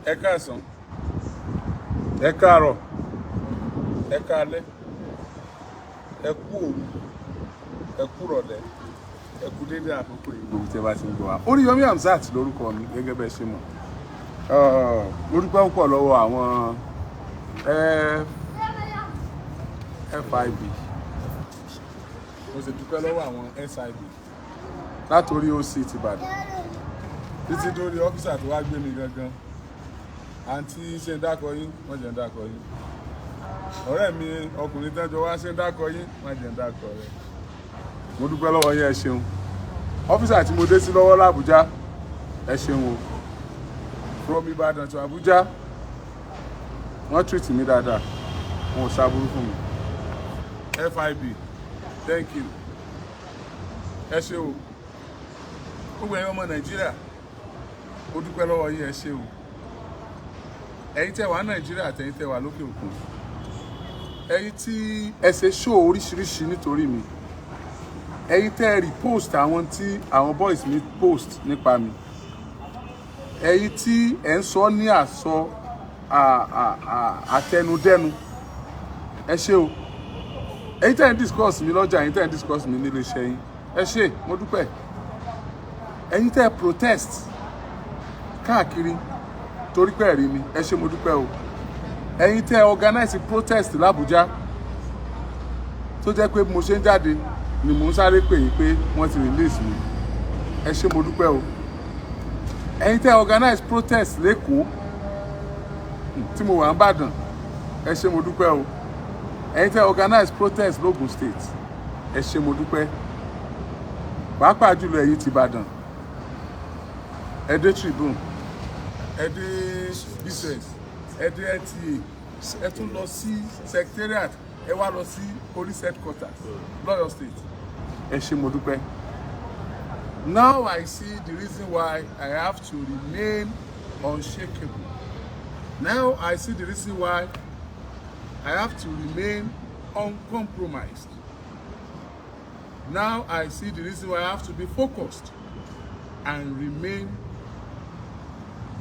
Ẹ káàsán, ẹ káàárọ̀, ẹ káalẹ́, ẹ kú òru, ẹ kú rọ̀lẹ́, ẹ kú dédé àkókò yìí gbogbo tí ẹ bá ti ń gbọ́ wa. Oríyọmí Hamzat lórúkọ mi gẹ́gẹ́ bẹ́ẹ̀ ṣe mọ̀. Mo dúpẹ́ púpọ̀ lọ́wọ́ àwọn FIB, mo sì dúpẹ́ lọ́wọ́ àwọn SIB, látòrí OC ti Ìbàdàn títí dórí officer tó wá gbé mi gangan. Àǹtí, ṣe ń dákọ yín? Wọ́n jẹ́ ń dákọ yín. Ọ̀rẹ́ mi ọkùnrin tẹ́jọ wá, ṣe ń dákọ yín? Wọ́n jẹ́ ń dákọ rẹ̀. Mo dúpẹ́ lọ́wọ́ yín, ẹ ṣeun. Officer tí mo dé sí lọ́wọ́ l'Àbújá, ẹ ṣeun o. From Ìbàdàn to Abuja, wọ́n treat mi dáadáa, wọn ò ṣàbúrú fún mi. FIB, thank you, ẹ ṣé o. Gbogbo ẹ̀yin ọmọ Nàìjíríà, mo dúpẹ́ lọ́wọ́ yín, ẹ ṣé o. Ẹ̀yin tẹ́ wà Nàìjíríà àtẹ̀yin tẹ́ wà lókè òkun, ẹ̀yin tí ẹ ṣe show oríṣiríṣi nítorí mi, ẹ̀yin tẹ́ ẹ repost àwọn tí àwọn boys mi post nípa mi, ẹ̀yin tí ẹ ń sọ ní àsọ àtẹnudẹ́nu, ẹ ṣé o. Ẹ̀yin tẹ́ ẹ ń discuss mi lọ́jà, ẹ̀yin tẹ́ ẹ ń discuss mi nílé iṣẹ́ yín, ẹ ṣé, mo dúpẹ́. Ẹ̀yin tẹ́ ẹ protest káàkiri torí pé ẹ̀rí mi, ẹ ṣé, mo dúpẹ́ o. Ẹ̀yin tẹ́ ẹ organize protest l'Abuja, tó jẹ́ pé mo ṣe ń jáde ni mò ń sáré pè yín pé wọ́n ti release mi, ẹ ṣé, mo dúpẹ́ o. Ẹ̀yin tẹ́ ẹ organize protest l'Ékòó tí mo wà ń bàdàn, ẹ ṣé, mo dúpẹ́ o. Ẹ̀yin tẹ́ ẹ organize protest l'Ógùn State, ẹ ṣé, mo dúpẹ́. Pàápàá jùlọ ẹ̀yin ti Ìbàdàn, ẹ dé Tribune, ẹ dé BCS, ẹ dé NTA, ẹ tún lọ sí secretariat, ẹ wá lọ sí police headquarters lọ́yọ̀ State, ẹ ṣé, mo dúpẹ́. Now I see the reason why I have to remain unshakable. Now I see the reason why I have to remain uncompromised. Now I see the reason why I have to be focused and remain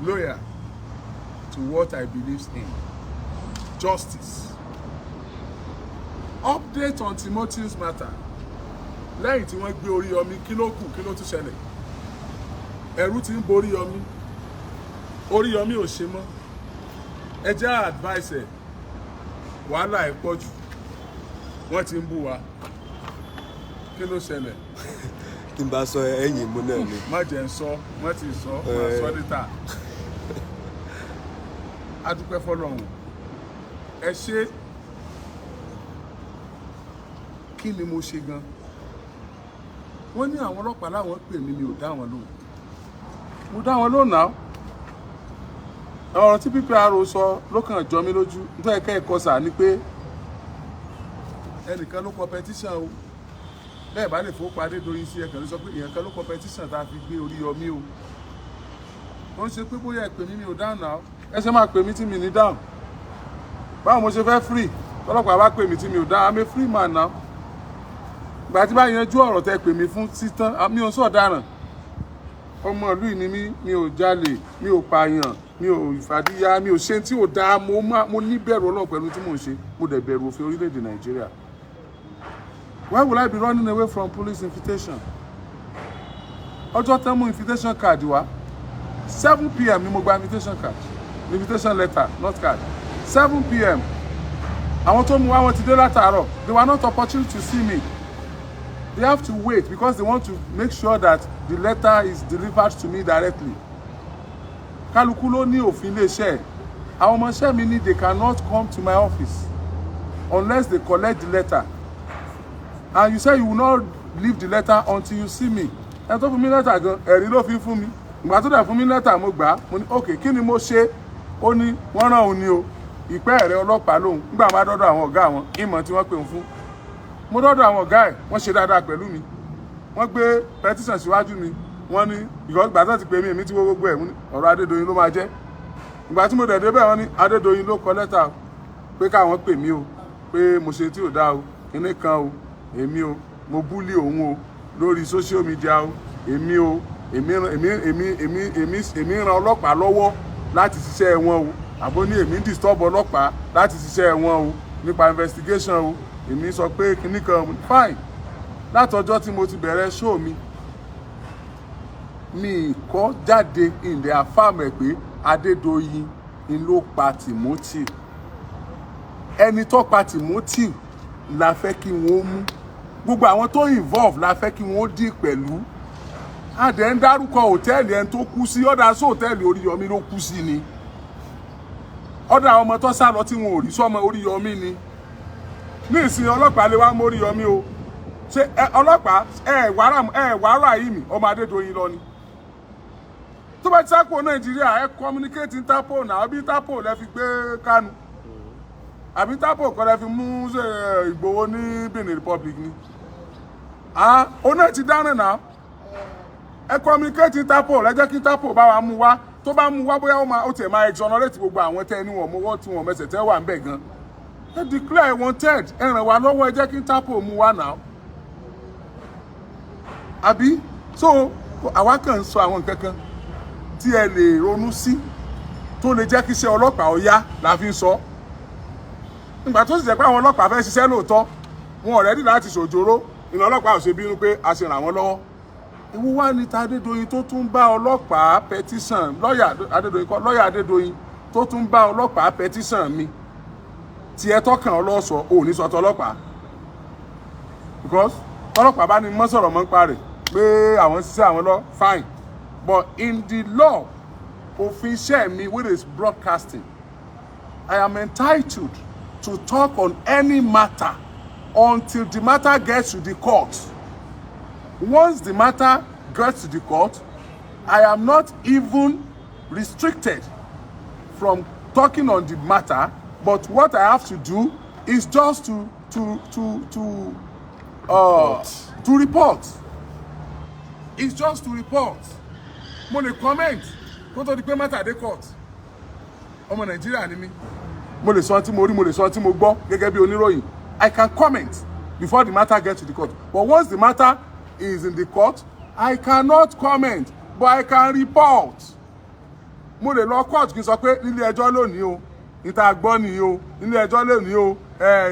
loyal to what I believe in: justice. Update on Timothy's matter. Lẹ́yìn tí wọ́n gbé Oríyọmí, kí ló kù? Kí ló tún ṣẹlẹ̀? Ẹ̀rù ti ń borí Yọmí. Oríyọmí ò ṣe mọ́. Ẹ jẹ́ advice ẹ̀. Wàhálà ẹ̀ pọ̀ jù. Wọ́n ti ń bú wa. Kí ló ṣẹlẹ̀? Tí n bá sọ ẹ̀yìn mú náà ni. Má jẹ́ ń sọ, wọ́n ti sọ, má sọ níta. A dúpẹ́ fọlọ́run, ẹ ṣé. Kí ni mo ṣe gan? Wọ́n ní àwọn ọlọ́pàá láwọn pè mí, mi ò dá wọn lóhùn. Mo dá wọn lóhùn náà. Ọ̀rọ̀ tí PPRO sọ ló kàn jọ mí lójú. Nítorí ẹ̀ka ẹ̀kọ́ sà ni pé ẹnìkan ló kọ petition o. Bẹ́ẹ̀ bá lè fowó pa Adédoyin sí, ẹ̀kan ló sọ pé èèyàn kan ló kọ petition tá a fi gbé Oríyọmí o. Wọ́n ṣe pé bóyá ẹ pè mí, mi ò dáhùn náà. Ẹ ṣe máa pè mí tí mi ní dáhùn? Báwo mo ṣe fẹ́ free tọ́lọ́pàá bá pè mí tí mi ò dáhùn? I'm a free man now. Ìgbà tí bá yanjú ọ̀rọ̀ tẹ́ pè mí fún títán, mi ò sọ̀daràn. Ọmọ ìlú yìí ni mí. Mi ò jalè, mi ò pààyàn, mi ò ìfàdíyà, mi ò ṣe tí ò dáa. Mo ní bẹ̀rù Ọlọ́run pẹ̀lú tí mò ń ṣe. Mo dẹ̀ bẹ̀rù òfin orílẹ̀-èdè Nàìjíríà. Why would I be running away from police invitation? Ọjọ́ tẹ́ mú invitation card wá, 7 p.m. ni mo gba invitation card, invitation letter, not card. 7 p.m. Àwọn tó mú wá, wọn ti dé látàárọ̀. They were not opportune to see me. They have to wait because they want to make sure that the letter is delivered to me directly. Kálukú ló ní òfin iléeṣẹ́ ẹ̀. Àwọn ọmọọṣẹ́ mi ní they cannot come to my office unless they collect the letter, and you say you will not leave the letter until you see me. Ẹ tó fún mi lẹ́tà gan, ẹ̀rí ló fi fún mi. Ìgbà tó dẹ̀ fún mi lẹ́tà, mo gbà á. Mo ní, "OK, kí ni mo ṣe?" Ó ní wọ́n rán òun ni o, ìpẹ́ ẹ̀rẹ́ ọlọ́pàá lòun. Nígbà máa dọ́dọ̀ àwọn ọ̀gá àwọn ìmọ̀ tí wọ́n pè ń fún, mo dọ́dọ̀ àwọn ọ̀gá ẹ̀, wọ́n ṣe dáadáa pẹ̀lú mi. Wọ́n gbé petition síwájú mi. Wọ́n ní ìgbà tó ti pè mí, èmi tí wọ́n gbogbo ẹ̀, ọ̀rọ̀ Adédoyin ló máa jẹ́. Ìgbà tí mo dẹ̀ débẹ̀, wọ́n ní Adédoyin ló kọ lẹ́tà pé káwọn pè mí o, pé mo ṣe tí ò dáa o, kinní kan o, èmi o, mo bully òun o lórí social media o, èmi o, èmi èmi èmi èmi èmi èmi ràn ọlọ́pàá lọ́wọ́. láti ṣiṣẹ́ wọn o, àbó ní èmi ń disturb ọlọ́pàá láti ṣiṣẹ́ wọn o nípa investigation o, èmi sọ pé kinní kan. Fine, látọjọ́ tí mo ti bẹ̀rẹ̀ show mi, mi kọ́ jáde in the affirm ẹ̀ pé Adédoyin ni ló pa Timothy. Ẹni tó pa Timothy la fẹ́ kí wọ́n mú, gbogbo àwọn tó involve la fẹ́ kí wọ́n dì pẹ̀lú. Adẹ̀ ń dárúkọ hòtẹ́ẹ̀lì ẹni tó kú sí ọ̀dà sí hòtẹ́ẹ̀lì Oríyọmí ló kú sí ni, ọ̀dà ọmọ tó sá lọ tí wọn ò rí sọ́mọ Oríyọmí ni. Ní ìsìn, ọlọ́pàá lè wá mú Oríyọmí o. Ṣé ọlọ́pàá ẹ wàrà yìí mi ọmọ Adédoyin lọ ni tó bá ti sá kúrò Nàìjíríà? Ẹ communicate Interpol náà, àbí Interpol lẹ fi gbé Kánú, àbí Interpol kọ́ lẹ fi mú Ìgbòho ní Benin Republic ni? Ah, òun náà ti dáràn náà. Ẹ communicate Interpol, ẹ jẹ́ kí Interpol bá wa mú wá. Tó bá mú wá, bóyá ó máa ó tiẹ̀ máa exonerate gbogbo àwọn tẹ́ ẹ ní wọn mọ́wọ́ tí wọ́n mẹsẹ̀ tẹ́ wà ń bẹ̀ gan. Ẹ declare wanted, ẹ ràn wá lọ́wọ́, ẹ jẹ́ kí Interpol mú wá náà, àbí? So àwa kàn ń sọ àwọn nǹkan kan tí ẹ lè ronú sí tó lè jẹ́ kí iṣẹ́ ọlọ́pàá ó yá la fi ń sọ. Nígbà tó sì jẹ́ pé àwọn ọlọ́pàá fẹ́ ṣiṣẹ́ lóòótọ́, wọn ò ready láti ṣòjóró, ìnà ọlọ́pàá ò ṣe bínú pé a ṣe ràn wọ́n lọ́wọ́. Ìwú wá ní ta Adédoyin tó tún bá ọlọ́pàá petition, lọ́ọ̀yà Adédoyin kọ́, lọ́ọ̀yà Adédoyin tó tún bá ọlọ́pàá petition mi. Tí ẹ tọkàn ọlọ́sọ ò ní sọ tọlọ́pàá, because tọlọ́pàá bá ní mọ́ sọ̀rọ̀ mọ́ ń parẹ̀ pé àwọn ń ṣiṣẹ́ àwọn lọ, fine. But in the law, òfin iṣẹ́ mi, which is broadcasting, I am entitled to talk on any matter until the matter gets to the court. Once the matter gets to the court, I am not even restricted from talking on the matter, but what I have to do is just to report. It's just to report. Mo lè comment kó tó di pé matter dé court. Ọmọ Nàìjíríà ni mí, mo lè sọ tí mo rí, mo lè sọ tí mo gbọ́ gẹ́gẹ́ bí oníròyìn. I can comment before the matter gets to the court, but once the matter is in the court, I cannot comment, but I can report. Mo lè lọ court kí n sọ pé nílé ẹjọ́ lónìí o, níta gbọ́ nìyí o, nílé ẹjọ́ lónìí o,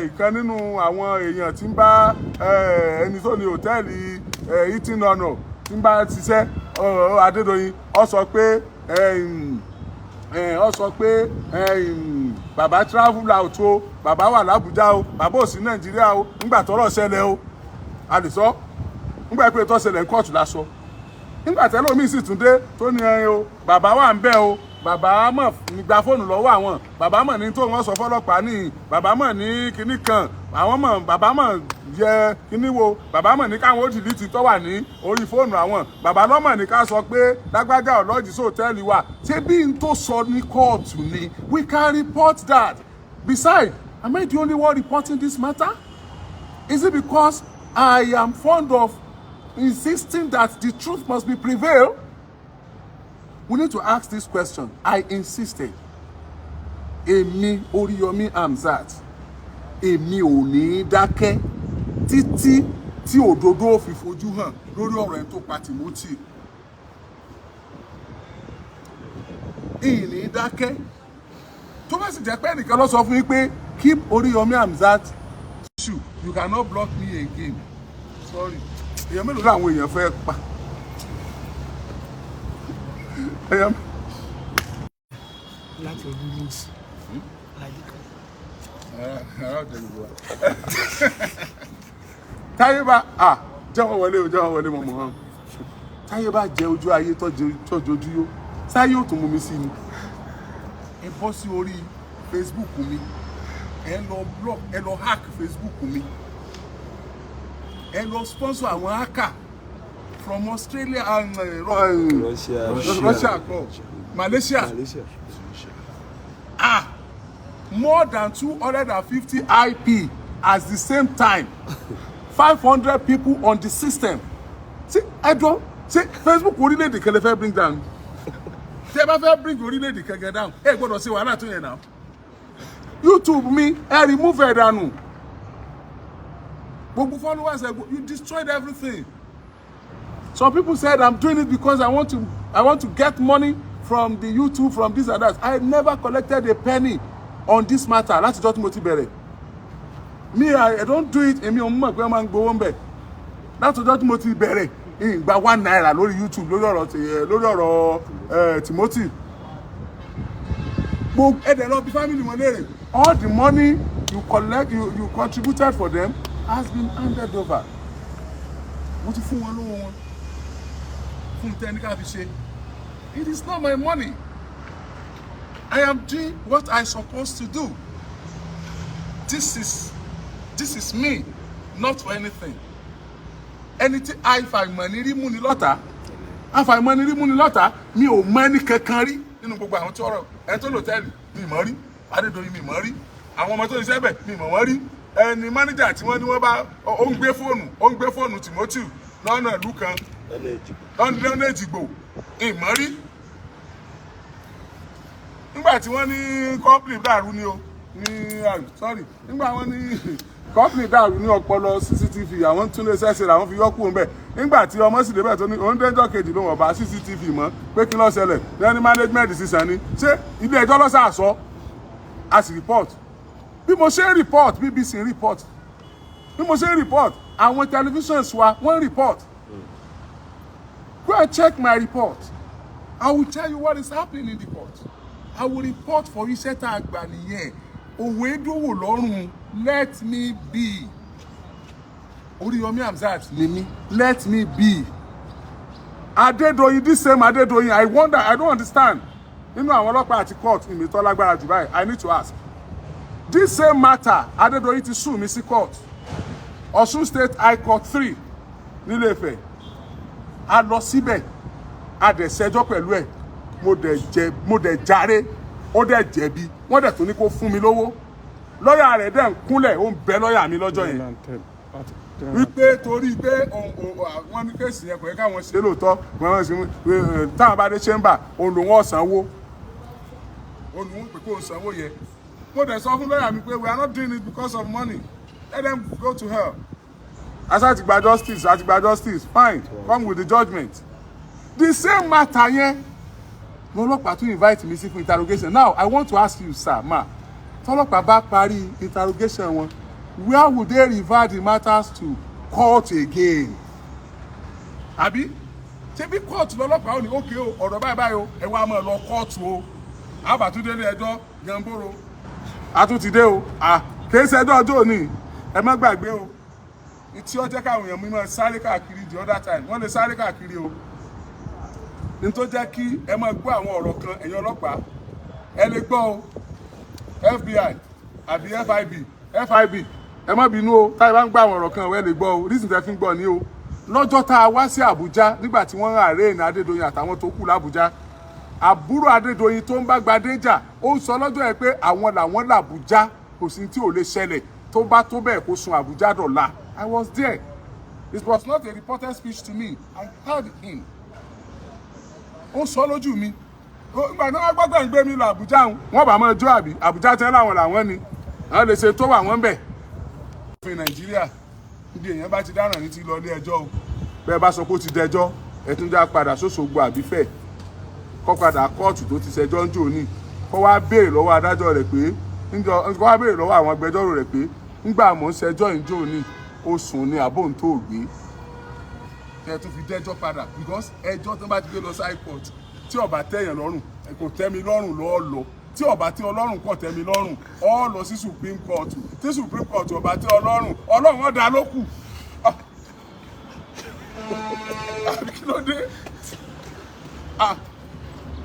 ìkan nínú àwọn èèyàn tí ń bá ẹni tó ní hòtẹ́ẹ̀lì Hilton Honour tí ń bá ṣiṣẹ́, Adédoyin, ó sọ pé bàbá travel out o, bàbá wà l'Ábùjá o, bàbá ò sí Nàìjíríà o nígbà tọ́rọ̀ ṣẹlẹ̀ o. A lè sọ nígbà pé tó ṣẹlẹ̀ ní kóòtù la sọ. Nígbà tẹ́lómi sì tún dé tó ní ẹyin o, bàbá wà ń bẹ̀ o, bàbá mọ̀ gba fóònù lọ́wọ́ àwọn, bàbá mọ̀ ní tó wọ́n sọ fọlọ́pàá ní, bàbá mọ̀ ní kinní kan, àwọn mọ̀, bàbá mọ̀ yẹ kinní wo, bàbá mọ̀ ní káwọn ó delete tó wà ní orí fóònù àwọn, bàbá lọ́mọ̀ ní ká sọ pé lágbájá ọlọ́jì sóòtẹ́ẹ̀lì wà. Ṣé bí n tó sọ ní kóòtù ni? We can report that. Besides, am I the only one reporting this matter? Is it because I am fond of insisting that the truth must be prevail? We need to ask this question. I insisted. Èmi Oríyọmí Hamzat, èmi ò ní í dákẹ́ títí tí òdodo ó fi fojú hàn lórí ọ̀rọ̀ ẹni tó pa Timothy. Ìní dákẹ́. Tó bá sì jẹ́ pé ẹnìkan ló sọ fún yín pé keep Oríyọmí Hamzat issue, you cannot block me again. Sorry. Èèyàn mélòó làwọn èèyàn fẹ́ pa? Èèyàn Láti ojú news láyé kan. Ara ọ̀dẹ̀ gbogbo wa. Táyé bá à jẹ́wọ́ wọlé o, jẹ́wọ́ wọlé mọ̀mọ́ hàn. Táyé bá jẹ ojú ayé tọ́jú ojú yó, sáyé ò tún mú mi sí ni. Ẹ bọ́ sí orí Facebook mi, ẹ lọ block, ẹ lọ hack Facebook mi, ẹ lọ sponsor àwọn hacker from Australia and Russia. Russia kọ, Malaysia. Malaysia. Ah, more than 250 IP at the same time, 500 people on the system. Ṣé ẹjọ́ ṣé Facebook orílẹ̀-èdè kan lè fẹ́ bring down? Tí ẹ bá fẹ́ bring orílẹ̀-èdè kankan down, ẹ gbọ́dọ̀ ṣe wàhálà tó yẹn náà. YouTube mi, ẹ remove ẹ dànù, gbogbo followers ẹ, you destroyed everything. Some people said I'm doing it because I want to get money. from the YouTube, from this and that. I never collected a penny on this matter látijọ́ tí mo ti bẹ̀rẹ̀. Me, I don't do it. Èmi ò mọ̀ pé wọ́n máa ń gbowó ń bẹ̀. Látọjọ́ tí mo ti bẹ̀rẹ̀, n gba ₦1 lórí YouTube lórí ọ̀rọ̀ Timothy. Gbogbo ẹ̀dẹ̀ lọ bí family wọn léèrè. All the money you collect, you contributed for them has been handed over. Mo ti fún wọn lówó wọn fún tẹ́ni ká fi ṣe. It is not my money. I am doing what I supposed to do. This is me, not for anything. Ẹni tí àìfàìmọ̀ rí mú ni lọ́tà, àfàìmọ̀ ni rí mú ni lọ́tà. Mi ò mọ ẹni kankan rí nínú gbogbo àwọn tí ọ̀rọ̀ ẹni tó lòtẹ́ẹ̀lì mi mọ̀ rí, Adédoyin mi mọ̀ rí, àwọn ọmọ tó ń sẹ́bẹ̀ mi mọ̀ wọ́n rí, ẹni mánéjà tí wọ́n ní wọ́n bá ó ń gbé fóònù, ó ń gbé fóònù Timothy lọ́nà ìlú kan, lọ́nà Èjìgbò, ìmọ̀ rí. Nígbà tí wọ́n ní company dàrú ni o ní, sorry, nígbà wọ́n ní company dàrú ní ọpọlọ CCTV, àwọn tún lè ṣẹ́ṣe làwọn fi yọ́kù ń bẹ̀. Nígbà tí ọmọ sì débẹ̀ tó ní òun déjọ́ kejì ló wọ̀n bá CCTV mọ́ pé kí ló ṣẹlẹ̀ lẹ́ni management decision ni. Ṣé ilé ẹjọ́ lọ́sà sọ? A sì report. Bí mo ṣe ń report, BBC ń report. Bí mo ṣe ń report, àwọn televisions wa wọ́n ń report. Go and check my report. I will tell you what is happening in the court. I will report for iṣẹ́ tá a gbà nìyẹn. Òwe dówò lọ́rùn. Let me be. Oríyọmí Hamzat ni mí. Let me be. Adédoyin, this same Adédoyin, I wonder, I don't understand. Nínú àwọn ọlọ́pàá àti court, ìmì tó lágbára jù báyìí, I need to ask. This same matter, Adédoyin ti sue mi sí court. Ọ̀ṣun State High Court 3 nílé Ifẹ̀. A lọ síbẹ̀, a dẹ̀ ṣẹjọ́ pẹ̀lú ẹ̀. Mo dẹ̀ jẹ, mo dẹ̀ jàre, ó dẹ̀ jẹ̀bi, wọ́n dẹ̀ tún ní kó fún mi lówó. Lọ́yà rẹ̀ dẹ̀ ń kúnlẹ̀, ó ń bẹ lọ́yà mi lọ́jọ́ yẹn wípé torí pé wọ́n ní case yẹn kò yẹ káwọn ṣe lóòótọ́, wọ́n ṣe táwọn bá dé chamber, òun lòun ọ̀sánwó, òun lòun pè kó sanwó yẹn. Mo dẹ̀ sọ fún lọ́yà mi pé we are not doing it because of money. Let them go to hell. Asa ti gba justice, àti gba justice, fine, come with the judgement. The same matter yẹn lọ́lọ́pàá tún invite mi sí fún interrogation. Now I want to ask you, sir, ma, tọ́lọ́pàá bá parí interrogation wọn, where would they revert the matters to? Court again, àbí? Ṣé bí court lọ́lọ́pàá ò ní ókè o, ọ̀rọ̀ báyìí báyìí o, ẹ wá máa lọ court o? Àbàtúndé ní ẹjọ́ gamboro àtúntìdé o. À kìí ṣẹjọ́ ọjọ́ òní, ẹ má gbàgbé o. Tí ó jẹ́ káwọn èèyàn mímọ́ sáré káàkiri the other time, wọ́n lè sáré káàkiri o. Ní tó jẹ́ kí ẹ máa gbọ́ àwọn ọ̀rọ̀ kan, ẹ̀yin ọlọ́pàá, ẹ lè gbọ́ o, FBI àbí FIB, FIB, ẹ má bínú o. Táyà bá ń gbọ́ àwọn ọ̀rọ̀ kan, ẹ lè gbọ́ o. Reason tẹ́ fi ń gbọ́ ni o, lọ́jọ́ tá a wá sí Àbújá nígbà tí wọ́n ń arraign Adédoyin àtàwọn tó kù l'Àbújá, àbúrò Adédoyin tó ń bá Gbadé jà, ó ń sọ lọ́jọ́ yẹn pé àwọn làwọn làbújá, kò sí tí ò lè ṣẹlẹ̀, tó bá tó bẹ́ẹ̀ kó sun Àbújá dọ̀la. I was there. It was not a reported speech to me. I heard him. Ó sọ lójú mi. Nígbà tí wọ́n gbọ́dọ̀ ń gbé mi lọ Àbújá, wọ́n bá máa jó àbí Àbújá tẹ́ láwọn làwọn ni àwọn lè ṣe tó wà wọ́n bẹ̀. Òfin Nàìjíríà, níbi èèyàn bá ti dáràn ní ti lọ ilé ẹjọ́ o. Bẹ́ẹ̀ bá sọ pé ó ti dẹjọ́, ẹ tún já padà sóṣogbo àbífẹ́, kọ́ padà kóòtù tó ti ṣẹjọ́ ń jò ní, kọ́ wá béèrè lọ́wọ́ adájọ́ rẹ̀ pé ńjọ, kọ́ wá béèrè lọ́wọ́ àwọn agbẹjọ́rò rẹ̀ pé ńgbà mò ń ṣẹjọ́ ìjò ní, ó sùn ní àbò ń tó gbé tẹ́ tún fi dẹ́jọ́ padà? Because ẹjọ́ tó bá ti gbé lọ sí high court, tí ó bá tẹ̀yàn lọ́rùn, kò tẹ́ mi lọ́rùn lọ́ọ́ lọ. Tí ó bá tẹ́ ọlọ́run, kò tẹ́ mi lọ́rùn, ọ lọ sí Supreme Court. Tí Supreme Court ó bá tẹ́ ọlọ́run, Ọlọ́run ọ̀dà ló kù. Ah. Kí ló dé? Ah.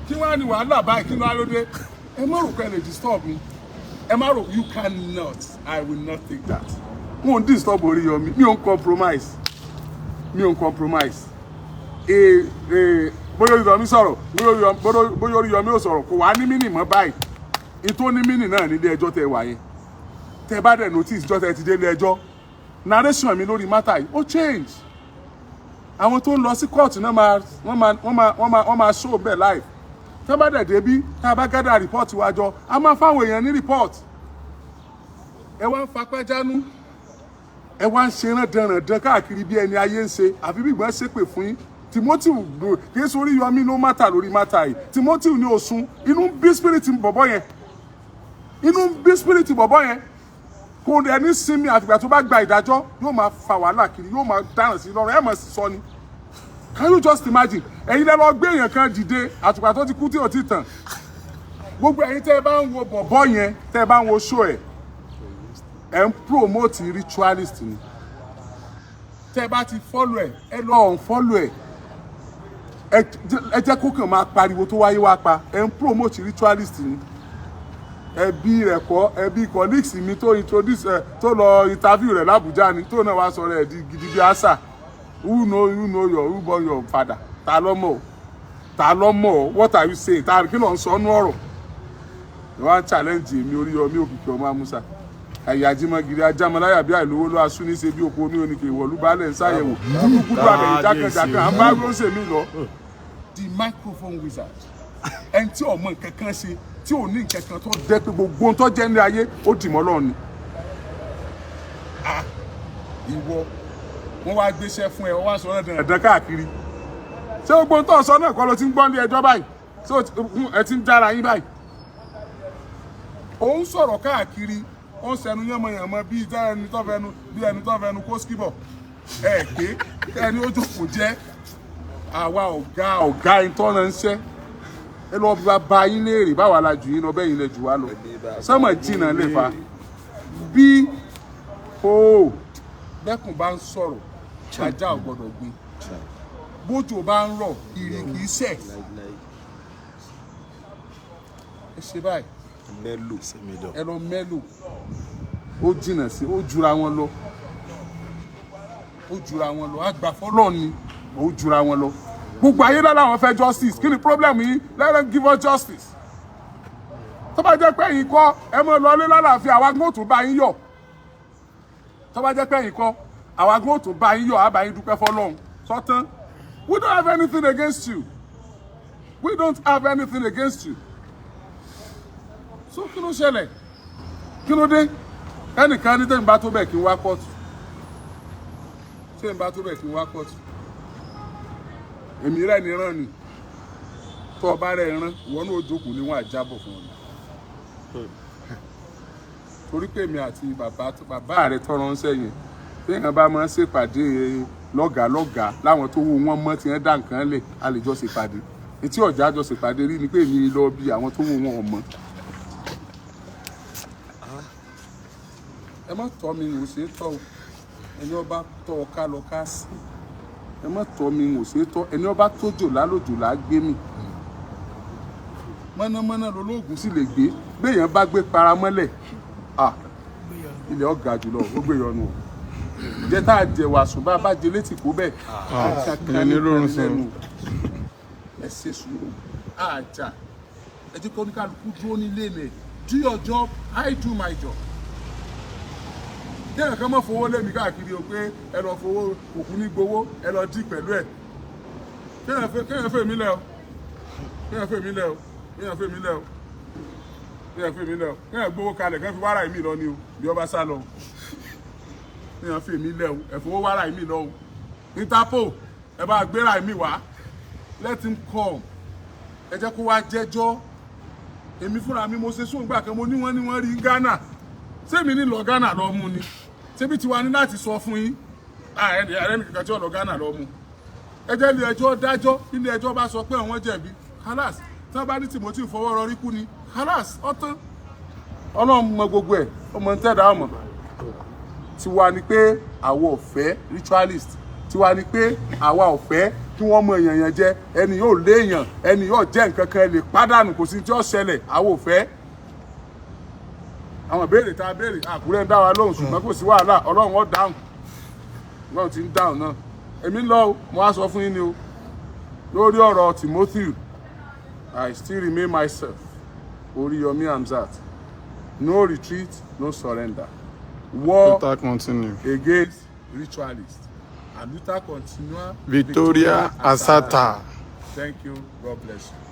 Kí wọ́n á ní wàhálà báyìí? Kí ló á ló dé? Ẹ má rò pé ẹ lè disturb mi. Ẹ má rò. You cannot. I will not take that. N ò disturb Oríyọmí. Mi ò ń compromise, mi ò ń compromise. Ee ee, bóyá Oríyọmí sọ̀rọ̀, bóyá Oríyọmí ò sọ̀rọ̀, kò wá ní meaning mọ́ báyìí. Ìtò ní meaning náà nílé ẹjọ́ tẹ wà yẹn. Tẹ bá dẹ̀ notice, jọ́ tẹ ti dé ilé ẹjọ́, narration mi lórí matter yìí ó change. Àwọn tó ń lọ sí court náà máa wọ́n máa show bẹ́ẹ̀ live. Tẹ́ bá dẹ̀ débí, tá a bá gather report wa jọ, a máa fáwọn èèyàn ní report. Ẹ wá ń fapá jánú, ẹ wá ń ṣe rándanràndan káàkiri bí ẹni ayé ń ṣe, àfi bí ìgbọ́n ṣépè fún yín. Timothy kì í ṣe Oríyọmí ló matter lórí matter yìí. Timothy ní Ọ̀ṣun. Inú ń bí spirit bọ̀bọ̀ yẹn, inú ń bí spirit bọ̀bọ̀ yẹn. Kò dẹ̀ ní sinmi àtìgbà tó bá gba ìdájọ́. Yóò máa fa wàhálà kiri, yóò máa dáràn sí lọ́rùn. Ẹ̀ mọ̀ sí sọ ni. Can you just imagine? Ẹ̀yin lẹ́ lọ gbé èèyàn kan dìde àtùpà tó ti kú tí ò ti tàn. Gbogbo ẹ̀yin tẹ́ ẹ bá ń wo bọ̀bọ̀ yẹn, tẹ́ ẹ bá ń wo show ẹ̀, ẹ̀ ń promote ritualist ni. Tẹ́ ẹ bá ti follow ẹ̀, ẹ lọ unfollow ẹ̀. Ẹ jẹ́ kó kàn máa pariwo tó wáyé wá pa. Ẹ̀ ń promote ritualist ni. Ẹbí rẹ̀ kọ́, ẹbí colleagues mi tó introduce ẹ, tó lọ interview rẹ̀ l'Abuja ni, tó náà wá sọ rẹ̀ di gidi bí àṣà. Who know you know your who born your father? Ta ló mọ̀ o? Ta ló mọ̀ o? What are you saying? Ta kí ló ń sọ nú ọ̀rọ̀? Wọ́n á challenge èmi Oríyọmí Òkìkí ọmọ Amusa ẹ̀yà ajímọ̀gìrì ajámọ̀láyà bí àìlówó ló asú ní ṣe bí oko ní oníkè ìwọ̀lú baálẹ̀ ń ṣàyẹ̀wò kúkúkú àbẹ̀yìn jákànjákàn à ń bá ló ń ṣèmí lọ. The microphone wizard, ẹni tí ọmọ nǹkan kan ṣe, tí ò ní nǹkan kan tó jẹ́ pé gbogbo ohun tó jẹ́ ní ayé ó dì mọ́ lọ́ọ̀ ni. Ah, ìwọ, wọ́n wá gbéṣẹ́ fún ẹ, wọ́n wá sọ ọ́ dandan káàkiri. Ṣé gbogbo ohun tó ń sọ náà kọ́ ló ti ń gbọ́ ní ẹjọ́ báyìí? Ṣé ẹ ti ń dára yín báyìí? Ó ń sọ̀rọ̀ káàkiri, ó ń sẹnu yánmọyànmọ bíi ẹni tó fẹnu bí ẹni tó fẹnu kó skibọ̀. Ẹ pé ẹni ó jókòó jẹ́ àwa ọ̀gá ọ̀gá ẹni tó ránṣẹ́. Ẹ lọ bá bá yín léèrè báwa la jù yín lọ, bẹ́ẹ̀ yín lẹ jù wá lọ. Sọ́mọ̀ jìnnà lè fa bí o bẹ́kùn bá ń sọ̀rọ̀, ajá ò gbọ́dọ̀ gbé. Bójò bá ń rọ̀, ìrì kì í sẹ̀. Ẹ ṣe báyìí. Mélòó? Ẹ lọ mẹ́lò. Ó jìnnà sí, ó jura wọn lọ, ó jura wọn lọ. Àgbàfọ́lọ́ ni, ó jura wọn lọ. Gbogbo ayé lára àwọn fẹ́ justice. Kí ni problem yìí? Let them give us justice. Tó bá jẹ́ pé ẹ̀yin kọ́, ẹ mọ́ lọ lé lálàáfíà. Àwa gbọ́n tún bá yín yọ̀. Tó bá jẹ́ pé ẹ̀yin kọ́, àwa gbọ́n tún bá yín yọ̀, á bá yín dúpẹ́ fọlọ́run sọ́tán. We don't have anything against you. We don't have anything against you. So kí ló ṣẹlẹ̀? Kí ló dé? Ẹnìkan ní tẹ́yìn bá tó bẹ̀ kí n wá kóòtù. Tẹ́yìn bá tó bẹ̀ kí n wá kóòtù, èmi rẹ̀ ní ràn ni. Tó o bá rẹ̀ rán, ìwọ náà ó jókòó ní wọn àjábọ̀ fún ọ ni, torí pé èmi àti bàbá bàbá rẹ̀ tọrọ ń sẹ́yìn. Téèyàn bá máa ń ṣèpàdé lọ́gàá lọ́gàá láwọn tó wó wọn mọ́ tí wọ́n dá nǹkan lẹ̀, a lè jọ ṣèpàdé. Etí ọ̀já jọ ṣèpàdé rí ni pé èmi lọ bí àwọn tó wó wọn ò mọ́. Ẹ má tọ́ mi, ò ṣeé tọ́ o. Ẹni ọba tọ́ ọ ká lọ ká sí. Ẹ má tọ́ mi, ò ṣeé tọ́. Ẹni ọba tójò lálòjò là á gbé mi. Mọ́nàmọ́ná lolóògùn sì lè gbé. Béèyàn bá gbé paramọ́lẹ̀, ah, ilẹ̀ ọ̀gá jùlọ ó gbé yọnu o. Jẹ́ tá a jẹ wàsùn, bá a bá jẹ létí kó bẹ́ẹ̀ kankan ní rọrùn sùn. lẹ́nu. Ẹ ṣe sùúrù àjà. Ẹ jẹ́ kó oníkálukú dúró nílé rẹ̀. Do your job, I do my job. Kéèyàn kan mọ̀ fowó lé mi káàkiri o, pé ẹ lọ fowó òkú ní gbowó, ẹ lọ dí pẹ̀lú ẹ̀. Kéèyàn fẹ́ mi lẹ̀ o. Kéèyàn fẹ́ mi lẹ̀ o. Kéèyàn fẹ́ mi lẹ̀ o. Kéèyàn fẹ́ mi lẹ̀ o. Kéèyàn gbowó kalẹ̀ kéèyàn fi wàrà mi lọ ni o, bí ọba sá lọ. Kéèyàn fẹ́ mi lẹ̀ o. Ẹ fowó wàrà mi lọ o. Interpol, ẹ bá gbéra mi wá. Let him come. Ẹ jẹ́ kó wá jẹ́jọ́. Èmi fúnra mi, mo ṣe sóńgbà kan, mo ní wọ́n ní wọ́n rí Ghana. Sẹ́mi ní lọ Ghana lọ mú ni? Ṣébi tiwa ní láti sọ fún yín? Ẹni ẹni kankan tí ó lọ Ghana lọ mú. Ẹ jẹ́ ilé ẹjọ́ dájọ́. Ilé ẹjọ́ bá sọ pé àwọn jẹ̀bi, khalas. Tí wọ́n bá ní Timothy fọwọ́ rọrí kú ni, khalas, ọ̀tán. Ọlọ́run mọ gbogbo ẹ̀, ọmọ ń tẹ̀dá ọmọ. Tiwa ni pé àwa ò fẹ́ ritualist. Tiwa ni pé àwa ò fẹ́ kí wọ́n mọ èèyàn yẹn jẹ. Ẹni yóò léèyàn, ẹni yóò jẹ́ nǹkan kan, ẹ lè pádànù, kò sí tí ó ṣẹlẹ̀. Àwa ò fẹ́ àwọn ìbéèrè tá a béèrè. Àkúrẹ́ ń dá wa lóhùn, ṣùgbọ́n kò sí wàhálà. Ọlọ́run ó dáhùn, Ọlọ́run ti ń dáhùn náà. Èmi ń lọ o. Mo wá sọ fún yín ni o. Lórí ọ̀rọ̀ Timothy, I still remain myself, Oriyomi Hamzat. No retreat, no surrender. War Luta continue. against ritualists. Aluta continua. Victoria Asata. Thank you. God bless you.